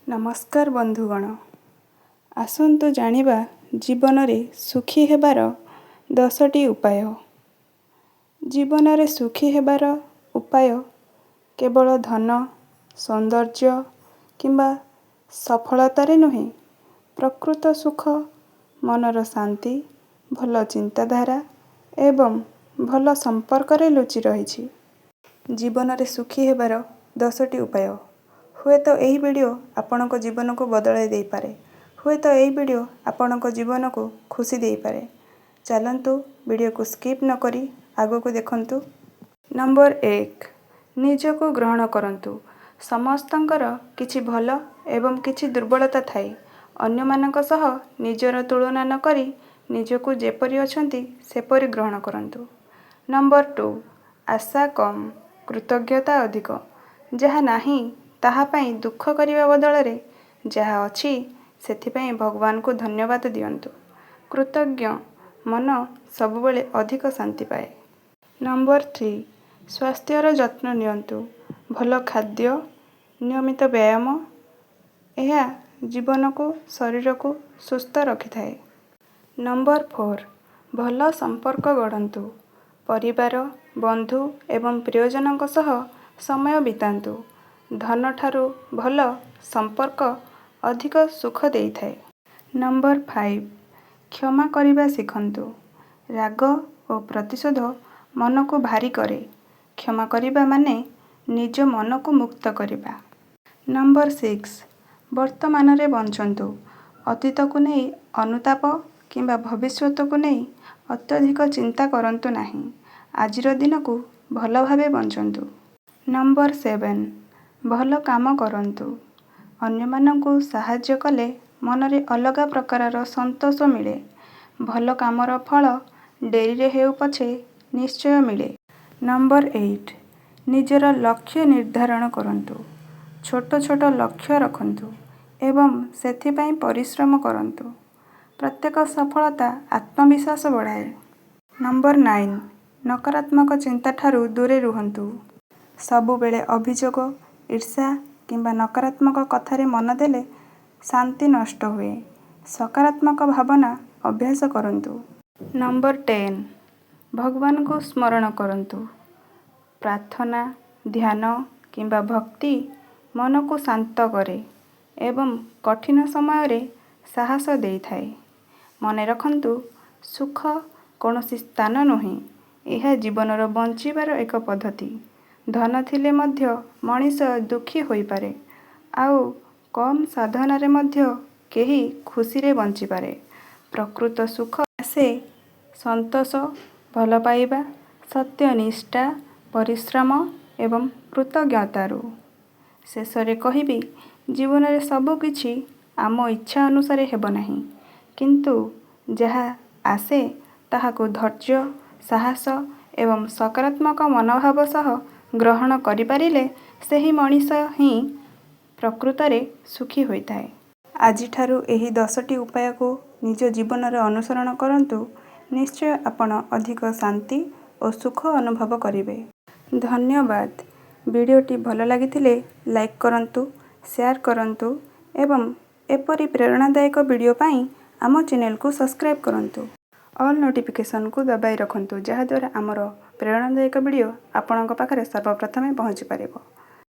ନମସ୍କାର ବନ୍ଧୁଗଣ, ଆସନ୍ତୁ ଜାଣିବା ଜୀବନରେ ସୁଖୀ ହେବାର 10ଟି ଉପାୟ। ଜୀବନରେ ସୁଖୀ ହେବାର ଉପାୟ କେବଳ ଧନ, ସୌନ୍ଦର୍ଯ୍ୟ କିମ୍ବା ସଫଳତାରେ ନୁହେଁ। ପ୍ରକୃତ ସୁଖ ମନର ଶାନ୍ତି, ଭଲ ଚିନ୍ତାଧାରା ଏବଂ ଭଲ ସମ୍ପର୍କରେ ଲୁଚି ରହିଛି। ଜୀବନରେ ସୁଖୀ ହେବାର 10ଟି ଉପାୟ। ହୁଏତ ଏହି ଭିଡିଓ ଆପଣଙ୍କ ଜୀବନକୁ ବଦଳାଇ ଦେଇପାରେ। ହୁଏତ ଏହି ଭିଡିଓ ଆପଣଙ୍କ ଜୀବନକୁ ଖୁସି ଦେଇପାରେ। ଚାଲନ୍ତୁ ଭିଡିଓକୁ ସ୍କିପ ନକରି ଆଗକୁ ଦେଖନ୍ତୁ। ନମ୍ବର 1, ନିଜକୁ ଗ୍ରହଣ କରନ୍ତୁ। ସମସ୍ତଙ୍କର କିଛି ଭଲ ଏବଂ କିଛି ଦୁର୍ବଳତା ଥାଏ। ଅନ୍ୟମାନଙ୍କ ସହ ନିଜର ତୁଳନା ନକରି ନିଜକୁ ଯେପରି ଅଛନ୍ତି ସେପରି ଗ୍ରହଣ କରନ୍ତୁ। ନମ୍ବର 2, ଆଶା କମ, କୃତଜ୍ଞତା ଅଧିକ। ଯାହା ନାହିଁ ତାହା ପାଇଁ ଦୁଃଖ କରିବା ବଦଳରେ ଯାହା ଅଛି ସେଥିପାଇଁ ଭଗବାନଙ୍କୁ ଧନ୍ୟବାଦ ଦିଅନ୍ତୁ। କୃତଜ୍ଞ ମନ ସବୁବେଳେ ଅଧିକ ଶାନ୍ତି ପାଏ। ନମ୍ବର 3, ସ୍ୱାସ୍ଥ୍ୟର ଯତ୍ନ ନିଅନ୍ତୁ। ଭଲ ଖାଦ୍ୟ, ନିୟମିତ ବ୍ୟାୟାମ, ଏହା ଜୀବନକୁ ଶରୀରକୁ ସୁସ୍ଥ ରଖିଥାଏ। ନମ୍ବର 4, ଭଲ ସମ୍ପର୍କ ଗଢନ୍ତୁ। ପରିବାର, ବନ୍ଧୁ ଏବଂ ପ୍ରିୟଜନଙ୍କ ସହ ସମୟ ବିତାନ୍ତୁ। ଧନ ଠାରୁ ଭଲ ସମ୍ପର୍କ ଅଧିକ ସୁଖ ଦେଇଥାଏ। ନମ୍ବର 5, କ୍ଷମା କରିବା ଶିଖନ୍ତୁ। ରାଗ ଓ ପ୍ରତିଶୋଧ ମନକୁ ଭାରୀ କରେ। କ୍ଷମା କରିବା ମାନେ ନିଜ ମନକୁ ମୁକ୍ତ କରିବା। ନମ୍ବର 6, ବର୍ତ୍ତମାନରେ ବଞ୍ଚନ୍ତୁ। ଅତୀତକୁ ନେଇ ଅନୁତାପ କିମ୍ବା ଭବିଷ୍ୟତକୁ ନେଇ ଅତ୍ୟଧିକ ଚିନ୍ତା କରନ୍ତୁ ନାହିଁ। ଆଜିର ଦିନକୁ ଭଲ ଭାବେ ବଞ୍ଚନ୍ତୁ। ନମ୍ବର 7, ଭଲ କାମ କରନ୍ତୁ। ଅନ୍ୟମାନଙ୍କୁ ସାହାଯ୍ୟ କଲେ ମନରେ ଅଲଗା ପ୍ରକାରର ସନ୍ତୋଷ ମିଳେ। ଭଲ କାମର ଫଳ ଡେରିରେ ହେଉ ପଛେ ନିଶ୍ଚୟ ମିଳେ। ନମ୍ବର 8, ନିଜର ଲକ୍ଷ୍ୟ ନିର୍ଦ୍ଧାରଣ କରନ୍ତୁ। ଛୋଟ ଛୋଟ ଲକ୍ଷ୍ୟ ରଖନ୍ତୁ ଏବଂ ସେଥିପାଇଁ ପରିଶ୍ରମ କରନ୍ତୁ। ପ୍ରତ୍ୟେକ ସଫଳତା ଆତ୍ମବିଶ୍ୱାସ ବଢ଼ାଏ। ନମ୍ବର 9, ନକାରାତ୍ମକ ଚିନ୍ତାଠାରୁ ଦୂରରେ ରୁହନ୍ତୁ। ସବୁବେଳେ ଅଭିଯୋଗ, ଈର୍ଷା କିମ୍ବା ନକାରାତ୍ମକ କଥାରେ ମନ ଦେଲେ ଶାନ୍ତି ନଷ୍ଟ ହୁଏ। ସକାରାତ୍ମକ ଭାବନା ଅଭ୍ୟାସ କରନ୍ତୁ। ନମ୍ବର 10, ଭଗବାନଙ୍କୁ ସ୍ମରଣ କରନ୍ତୁ। ପ୍ରାର୍ଥନା, ଧ୍ୟାନ କିମ୍ବା ଭକ୍ତି ମନକୁ ଶାନ୍ତ କରେ ଏବଂ କଠିନ ସମୟରେ ସାହସ ଦେଇଥାଏ। ମନେରଖନ୍ତୁ, ସୁଖ କୌଣସି ସ୍ଥାନ ନୁହେଁ, ଏହା ଜୀବନର ବଞ୍ଚିବାର ଏକ ପଦ୍ଧତି। ଧନ ଥିଲେ ମଧ୍ୟ ମଣିଷ ଦୁଃଖୀ ହୋଇପାରେ, ଆଉ କମ ସାଧନରେ ମଧ୍ୟ କେହି ଖୁସିରେ ବଞ୍ଚିପାରେ। ପ୍ରକୃତ ସୁଖ ଆସେ ସନ୍ତୋଷ, ଭଲପାଇବା, ସତ୍ୟନିଷ୍ଠା, ପରିଶ୍ରମ ଏବଂ କୃତଜ୍ଞତାରୁ। ଶେଷରେ କହିବି, ଜୀବନରେ ସବୁକିଛି ଆମ ଇଚ୍ଛା ଅନୁସାରେ ହେବ ନାହିଁ। କିନ୍ତୁ ଯାହା ଆସେ ତାହାକୁ ଧୈର୍ଯ୍ୟ, ସାହସ ଏବଂ ସକାରାତ୍ମକ ମନୋଭାବ ସହ ଗ୍ରହଣ କରିପାରିଲେ, ସେହି ମଣିଷ ହିଁ ପ୍ରକୃତରେ ସୁଖୀ ହୋଇଥାଏ। ଆଜିଠାରୁ ଏହି 10ଟି ଉପାୟକୁ ନିଜ ଜୀବନରେ ଅନୁସରଣ କରନ୍ତୁ, ନିଶ୍ଚୟ ଆପଣ ଅଧିକ ଶାନ୍ତି ଓ ସୁଖ ଅନୁଭବ କରିବେ। ଧନ୍ୟବାଦ। ଭିଡିଓଟି ଭଲ ଲାଗିଥିଲେ ଲାଇକ୍ କରନ୍ତୁ, ସେୟାର କରନ୍ତୁ ଏବଂ ଏପରି ପ୍ରେରଣାଦାୟକ ଭିଡିଓ ପାଇଁ ଆମ ଚ୍ୟାନେଲକୁ ସବସ୍କ୍ରାଇବ କରନ୍ତୁ। ଅଲ୍ ନୋଟିଫିକେସନକୁ ଦବାଇ ରଖନ୍ତୁ, ଯାହାଦ୍ୱାରା ଆମର ପ୍ରେରଣାଦାୟକ ଭିଡିଓ ଆପଣଙ୍କ ପାଖରେ ସର୍ବପ୍ରଥମେ ପହଞ୍ଚିପାରିବ।